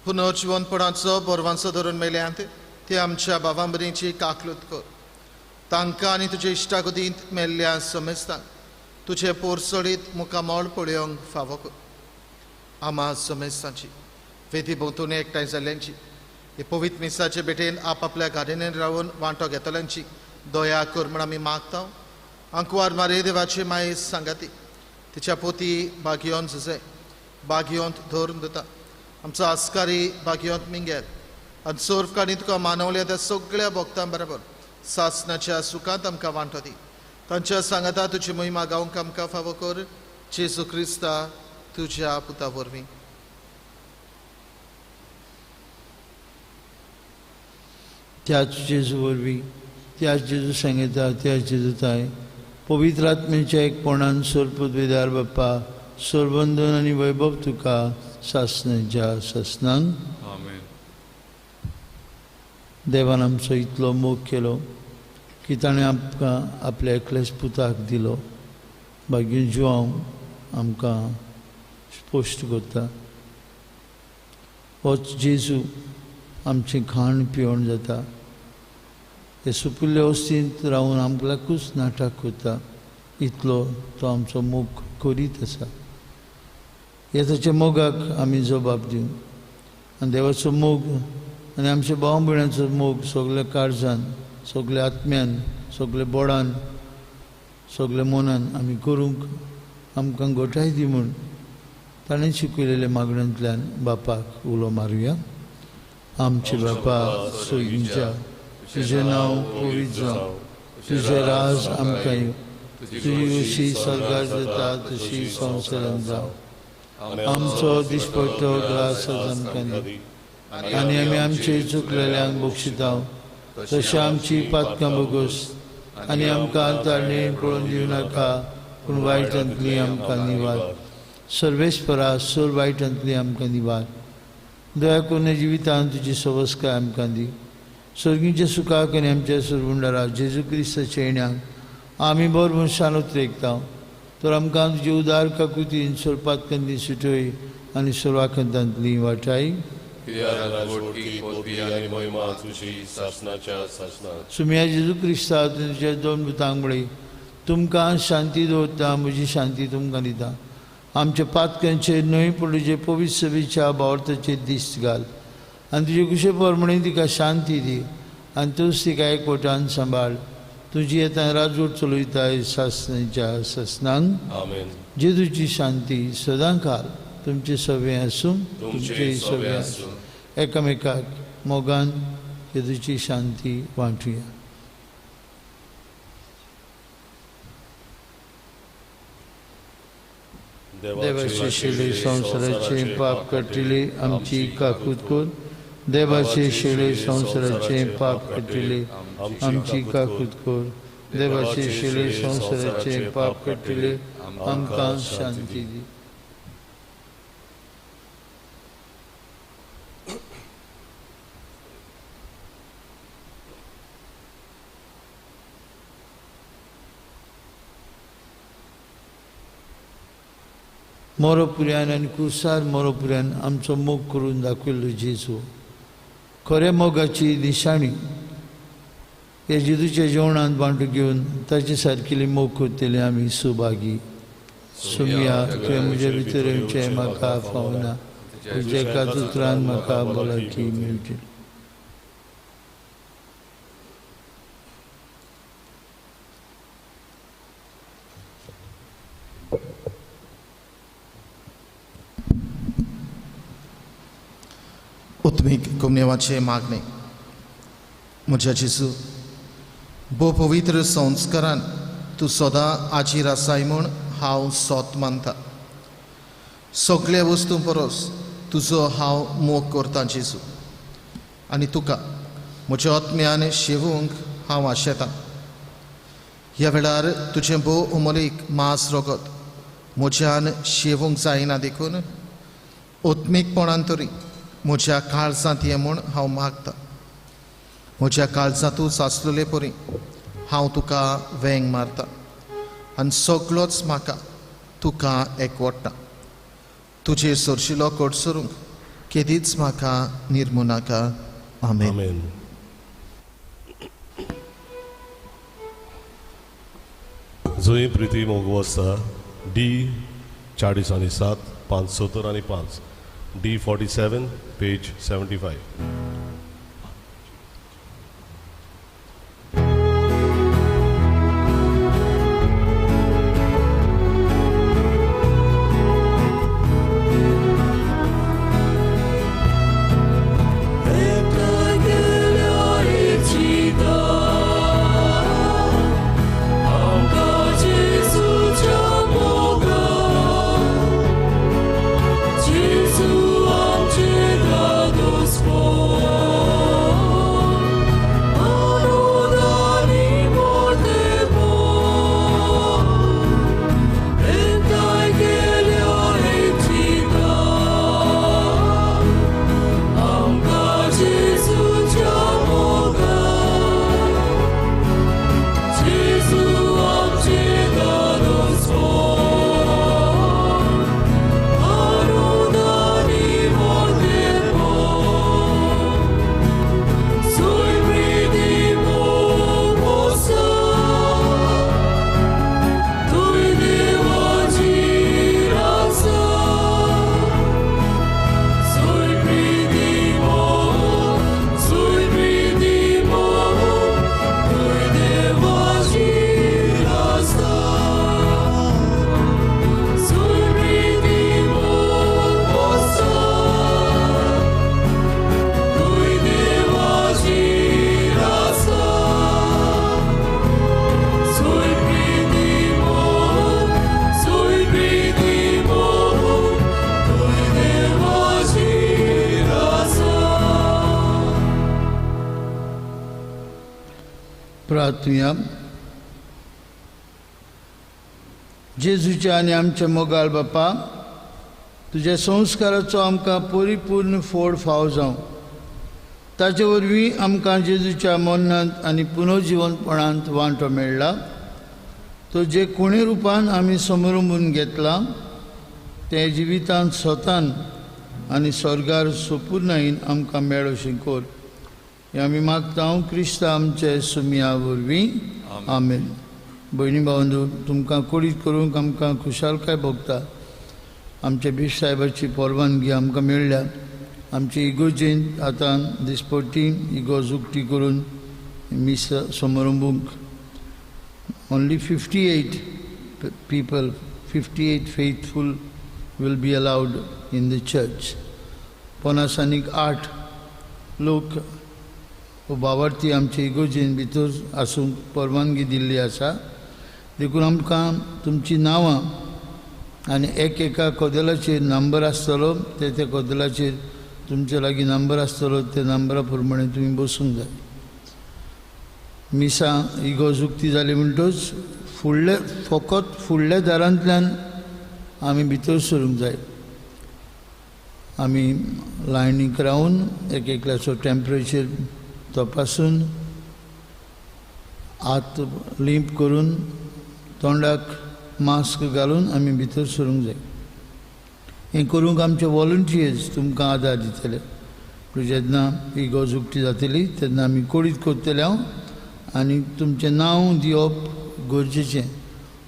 G: पुनर्जिवनपणाचो बरवांचो धरून मेल्यांत ते आमच्या बाबांबरीची काकलूत कर. तांकां आनी तुजे इश्टागतींत मेल्ल्या समेस्तांक तुजे पोरसडीत मुखामळ पळोवंक फावो कर. आमा समेस्तांची वेदी भोंवतणी एकठांय जाल्ल्यांची हे पवित्र मिसाचे भेटेन आपआपल्या गार्डीन रावन वांटो घेतल्यांची दया कर म्हण आमी मागता. आंकवार मारे देवाचे माये सांगाती तिच्या पोती बागियोन जुजे बागियोंत धरून दिता आमचो आस्कारी बागियोंत मिंगेल आनी सोर्फ काणी तुका मानवल्या त्या सगळ्या भक्तां बरोबर सासनाच्या सुखांत आमकां वांटो दी. तांच्या सांगाता तुजी महिमा गावंक आमकां फावो कर जेजू क्रिस्ता तुज्या पुता वरवीं.
A: त्याच जेजू वरवीं, त्याच जेजू सांगता, त्याच जेजू ताय पवित्र आत्म्याच्या एकपणान सोरपुदवेदार बाप्पा सोरबंधन आनी वैभव तुका सासनाच्या सासनांक.
E: आमेन.
A: देवान आमचो इतलो मोग केलो की ताणें आमकां आपल्या एकल्याच पुताक दिलो. बागीन जुआंव आमकां स्पश्ट करता होच जेजू आमचें खाण पिवण जाता. हे सुपुल्ले वस्तींत रावन आमकांकूच नाटक करता इतलो तो आमचो मोग करीत आसा. ह्या ताच्या मोगाक आमी जबाब दिवन आनी देवाचो मोग आनी आमच्या भाव भयणांचो मोग सगल्या काळजान, सगल्या आत्म्यान, सगल्या बोडान, सगल्या मनान आमी करूंक आमकां गोठाय दी म्हूण ताणें शिकयलेल्या मागण्यांतल्यान बापाक उलो मारुया. आमचे बापा सोयींच्या, तुजें नांव पवित्र जावं, तुजें राज आमकां येवं, तुजी अशी स्वर्गार जाता तशी संवसारांत जावं. आमचो दिसपट्टो ग्रास आमकां दी आनी आमी आमचे चुकलेल्यांक बक्षिता तशें आमची पातकां बोगस आनी आमकां ताळणी पळोवन दिवं नाका पूण वायटांतली आमकां निवार. सर्वेस्परा सोर वायटांतली आमकां निवार. दया करून जिवितांत तुजी सवस्काय आमकां दी. स्वर्गीच्या सुखाक आनी आमच्या सुरगुंडारा जेजू क्रिस्ताच्या येण्याक आमी बरो मनशान उतरेकता तर आमकां तुजी उदार काकुतीन सोरपातकंदी सुटय आनी सोरवाखंतांतली वाटाय. सुम्या जेजू क्रिस्ता तुज्या दोन भुतांक म्हळी तुमकां शांती दवरता, म्हजी शांती तुमकां दिता. आमच्या पातकांचेर न्हय पूण तुजे पवित्र सभेच्या भावार्थाचेर दिश्ट घाल आनी तुजे कुशे प्रमाणे तिका शांती दी आनी तूंच तिका एकवटान सांबाळ. तुजी येता राजवट चलयताय सासनाच्या सासनांक. जेजूची शांती सदां काल तुमचे सगळे आसूं, तुमचे सगळे आसूं. एकामेकाक मोगान जेजूची शांती वांटुया. देवाचे शिले संवसाराचे पाप काडटले आमची काकूत कर. देवाचे शिले संवसाराचे पाप काडटले आमची काकूत कर. देवाचे शिले संवसाराचे पाप काडटले आमकां शांती दी. मोरोपुऱ्यान आनी कुसार मोरोपुऱ्यान आमचो मोग करून दाखयल्लो जेजू खऱ्या मोगाची निशाणी. ह्या जेजूच्या जेवणांत वांटो घेवन ताचे सारकेली मोग करतले आमी सुभागी. सुमया तुवें म्हज्या भितर येवचें म्हाका फावना, तुज्या एकाच उतरान म्हाका भलायकी मेळची.
G: उत्मीक कुमनेवाचे मागणे. म्हज्या जेजू, भोव पवित्र संस्कारान तूं सदां आजीर आसाय म्हूण हांव सोत मानता. सगळ्या वस्तूं परस तुजो हांव मोग करतां जेजू आनी तुका म्हज्या आत्म्यान शेवूंक हांव आशेतां. ह्या वेळार तुजें भोव अमोलीक मांस रगत म्हज्यान शेवूंक जायना देखून आत्मीकपणान तरी म्हज्या काळजांत ये म्हूण हांव मागतां. म्हज्या काळजांतूच आसलेले परी हांव तुका वेंग मारता आनी सगळोच म्हाका तुका एकवडटा. तुजे सरशिलो कडसरूंक केदीच म्हाका निर्मू नाका. आमेन.
B: जंय प्रिती मोग वसता डी 47 5 75 D 47 page 75.
A: प्रार्थुया. जेजूच्या आनी आमच्या मोगाळ बापा, तुज्या संस्काराचो आमकां परिपूर्ण फोड फाव जावं. ताचे वरवीं आमकां जेजूच्या मरणांत आनी पुनर्जिवनपणांत वांटो मेळ्ळा. तो जे कोणी रुपान आमी समरंबून घेतला तें जिवितांत स्वतान आनी स्वर्गार सोपुर्णायेन आमकां मेळो कर, हें आमी मागता क्रिस्ता आमचे सुमया वरवीं, आमेन. भयणी भावंदू, तुमकां कुडीत करूंक आमकां खुशालकाय भोगता. आमच्या बीश साहेबाची परवानगी आमकां मेळ्ळ्या. आमचे इगोर्जेंत आतां दिसपट्टी इगोर्ज उक्ती करून मीस समारंभूंक only 58 people, 58 faithful will be allowed in the church. 58 लोक बावरती आमचे इगोर्जेन भितर आसूंक परवानगी दिल्ली आसा. देखून आमकां तुमचीं नांवां आनी एक एका कदेलाचेर नंबर आसतलो, ते त्या कदेलाचेर तुमचे लागीं नंबर आसतलो, त्या नंबरा प्रमाणे तुमी बसूंक जाय. मिसां इगोर्ज उक्ती जाली म्हणटच फुडले फकत फुडल्या दारांतल्यान आमी भितर सरूंक जाय. आमी लायनीक रावन एक एकल्याचो टेम्परेचर तपासून हात लिंप करून तोंडाक मास्क घालून आमी भितर सरूंक जाय. हें करूंक आमचे वॉलंटियर्स तुमकां आदार दितले. जेन्ना इगोर्ज उक्ती जातली तेन्ना आमी कोडीत करतले हांव आनी तुमचें नांव दिवप गरजेचें.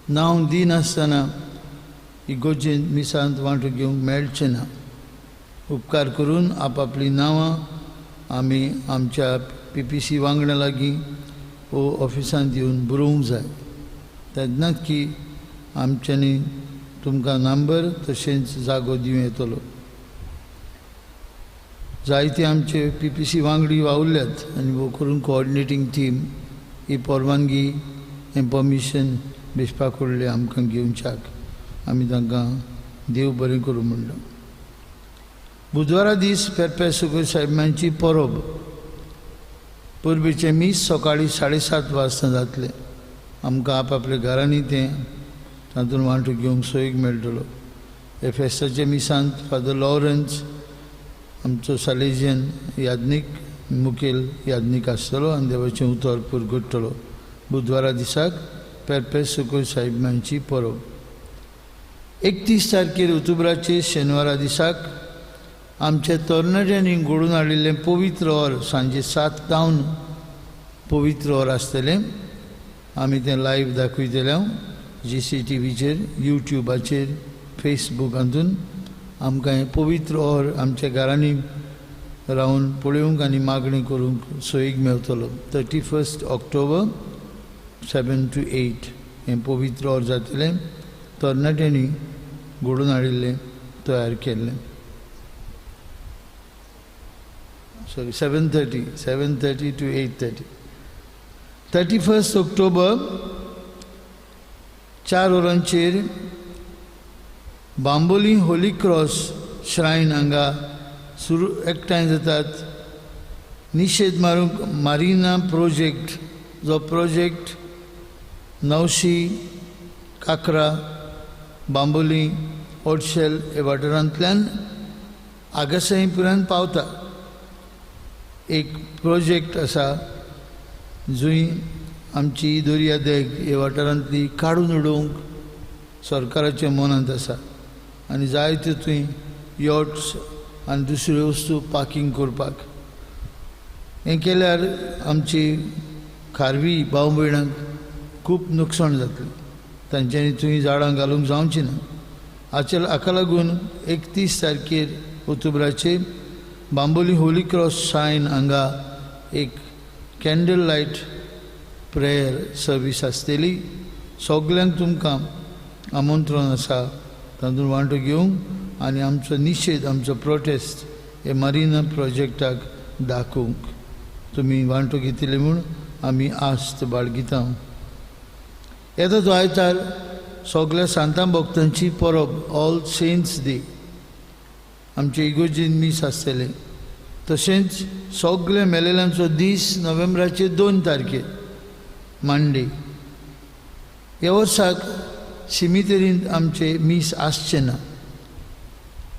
A: नांव दिनासतना इगोर्जेंत मिसांत वांटो घेवंक मेळचें ना. उपकार करून आपआपलीं नांवां आमी आमच्या पी पी सी वांगडा लागीं वो ऑफिसांत येवन बरोवंक जाय. तेन्नाच की आमच्यांनी तुमकां नंबर तशेंच जागो दिवं येतलो. जायते आमचे पी पी सी वांगडी वावुरल्यात आनी वो करून कोऑर्डिनेटींग टीम ही परवानगी हें परमिशन बेसपा कडलें आमकां घेवच्याक आमी तांकां देव बरें करूं म्हणलां. बुधवारा दीस पेरपे सुकर साहेबांची परब. परबेचें मीस सकाळीं 7:30 वाजता जातलें. आमकां आपआपल्या घरांनी तें तातूंत वांटो घेवंक सोयीक मेळटलो. हे फेस्ताच्या मिसांत फादर लॉरन्स आमचो सालेजियन याज्ञीक मुखेल याज्ञीक आसतलो आनी देवाचें उतर पुरगुट्टलो. बुधवारा दिसाक पेरपे सुकर साहेबांची परब. 31 तारखेर ऑक्टोबराचे शेनवारा दिसाक आमच्या तरणाट्यांनी घडोवन हाडिल्लें पवित्र or सांजे 7 जावन पवित्र or आसतलें. आमी तें लायव्ह दाखयतले हांव. GCTVचेर, युट्यूबाचेर, फेसबूक हातून आमकां हें पवित्र और आमच्या घरांनी रावन पळोवंक आनी मागणी करूंक सोयीक मेवतलो. 31 ऑक्टोबर 7 to 8 हें पवित्र और जातलें. तरणाट्यांनी घडोवन हाडिल्लें, तयार केल्लें. Sorry, 7:30 to 8:30. 31 October 4 वरांचेर बांबोली होली क्रॉस श्रायन हांगा सुरू एकठांय जातात. निशेध मारूंक मारिना प्रोजेक्ट, जो प्रोजेक्ट नवशी, काकरा, बांबोली, ओडशेल ह्या वाठारांतल्यान आगासाई पुरान पावता. एक प्रोजेक्ट आसा जंय आमची दर्यादेग ह्या वाठारांतली काडून उडोवंक सरकाराच्या मनांत आसा आनी जायत्यो थंय यॉट्स आनी दुसऱ्यो वस्तू पार्कींग करपाक. हें केल्यार आमची खारवी भाव भयणांक खूब नुकसाण जातलें. तांच्यांनी थंय झाडां घालूंक जावची ना. हाका लागून 31 तारखेर ऑक्टोबराचेर बांबोली होली क्रॉस श्रायन हांगा एक कॅन्डल लायट प्रेयर सर्वीस आसतली. सगल्यांक तुमकां आमंत्रण आसा तातूंत वांटो घेवंक आनी आमचो निशेध, आमचो प्रोटेस्ट हे मारिना प्रोजेक्टाक दाखोवंक तुमी वांटो घेतले म्हूण आमी आस्त बाळगिता. येता तो आयतार सगल्या सांतां भक्तांची परब, ऑल सेंट्स डे, आमचे इगोर्जीन मीस आसतलें. तशेंच सगल्या मेलेल्यांचो दीस नोव्हेंबराचे 2 तारखेर मंडे. ह्या वर्साक शिमितेरींत आमचे मीस आसचें ना,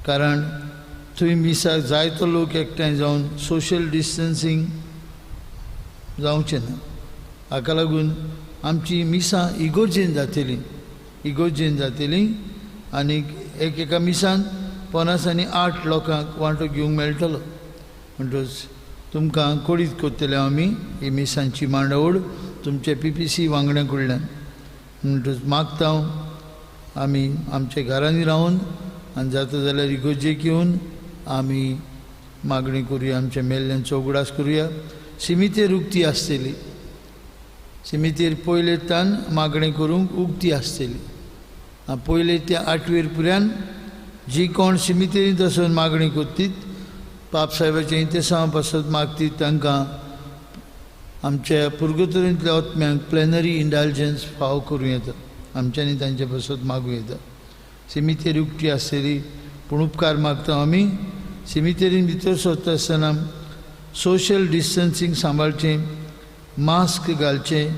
A: कारण थंय मिसाक जायतो लोक एकठांय जावन सोशल डिस्टन्सींग जावचें ना. हाका लागून आमची मिसां इगोर्जेन जातली, इगोर्जेन जातली आनी एक एका मिसान 50 आनी 8 लोकांक वांटो घेवंक मेळटलो. म्हणटच तुमकां कळीत करतले आमी ही मिसांची मांडावळ तुमचे PPC वांगड्यां कडल्यान. म्हणटच मागता हांव आमी आमच्या घरांनी रावन आनी जाता जाल्यार इगोर्जेक येवन आमी मागणी करुया, आमच्या मेल्ल्यांचो उगडास करुया. सिमितेर उक्ती आसतली, सिमितेर पयले तान मागणें करूंक उक्ती आसतली. पयले त्या 8वेर पुऱ्यान जी कोण सिमितेरींत वचून मागणी करतीत, पाप साहेबाचें इंतेसांव पासत मागतीत, तांकां आमच्या पुर्गुतोरींतल्या आत्म्यांक प्लेनरी इंडल्जन्स फावो करूं येता, आमच्यांनी तांचे पासत मागूं येता. सिमितेर उक्ती आसतली, पूण उपकार मागता आमी सिमितेरीन भितर सरता आसतना सोशल डिस्टन्सींग सांबाळचें, मास्क घालचें,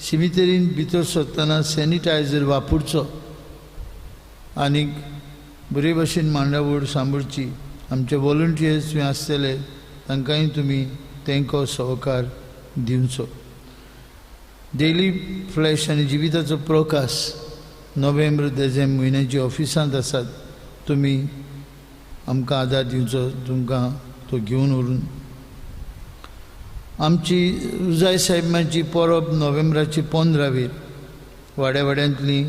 A: सिमितेरीन भितर सरतना सॅनिटायझर वापरचो आनी बरे भशेन मांडावळ सांबाळची. आमचे वॉलंटियर्स थंय आसतले तांकांय तुमी तेंको सहकार दिवचो. डेली फ्लॅश आनी जिविताचो प्रकाश नोव्हेंबर देझेंबर म्हयन्याच्या ऑफिसांत आसात, तुमी आमकां आदार दिवचो, तुमकां तो घेवन व्हरून. आमची उजाय साहेबांची परब नोव्हेंबराची 15वेर वाड्या वाड्यांतली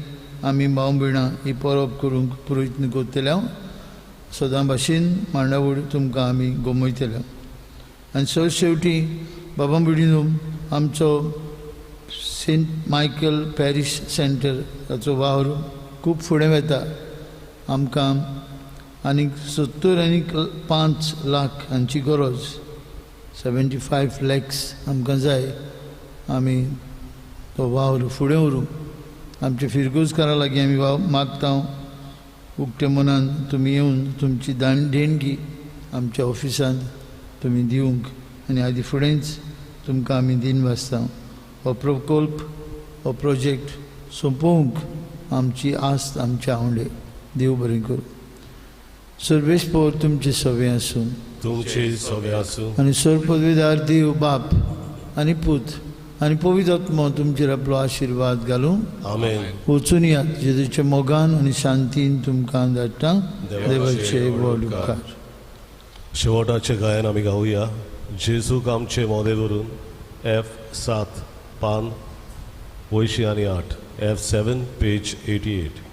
A: आमी भाव भयणां ही परब करूंक प्रयत्न करतले. हांव सदां भाशेन मांडावळ तुमकां आमी गमयतले. आनी सर शेवटी बाबा भयणीनो, आमचो सेंट मायकल पॅरीश सेंटर ताचो वावर खूब फुडें वता. आमकां आनीक 70.5 लाख हांची गरज, 75 लॅक्स आमकां जाय. आमी तो वावर फुडें व्हरूंक आमच्या फिरगोजकारां लागीं आमी वाव मागता. उक्ते मनान तुमी येवन तुमची देणगी आमच्या ऑफिसांत तुमी दिवंक आनी आदी फुडेंच तुमकां आमी दिन वाचता. हो प्रकल्प, हो प्रोजेक्ट सोंपोवंक आमची आस्त, आमचे आवडे. देव बरें करूं. सर्वेस्पोर तुमचे सवे आसूं,
B: तुमचे सवे आसूं.
A: आनी सर्वपदवीदार देव बाप आनी पूत आनी पवित्र आत्मो तुमचेर आपलो आशिर्वाद घालूं.
B: आमेन.
A: वचून यात जेजूच्या मोगान आनी शांतीन तुमकां धाडटा. देवाचे व्हड उपकार.
B: शेवटाचें गायन आमी गावया जेजूक आमचे मोदे धरून F 7 पान वयशीं आनी आठ, F 7 page 88.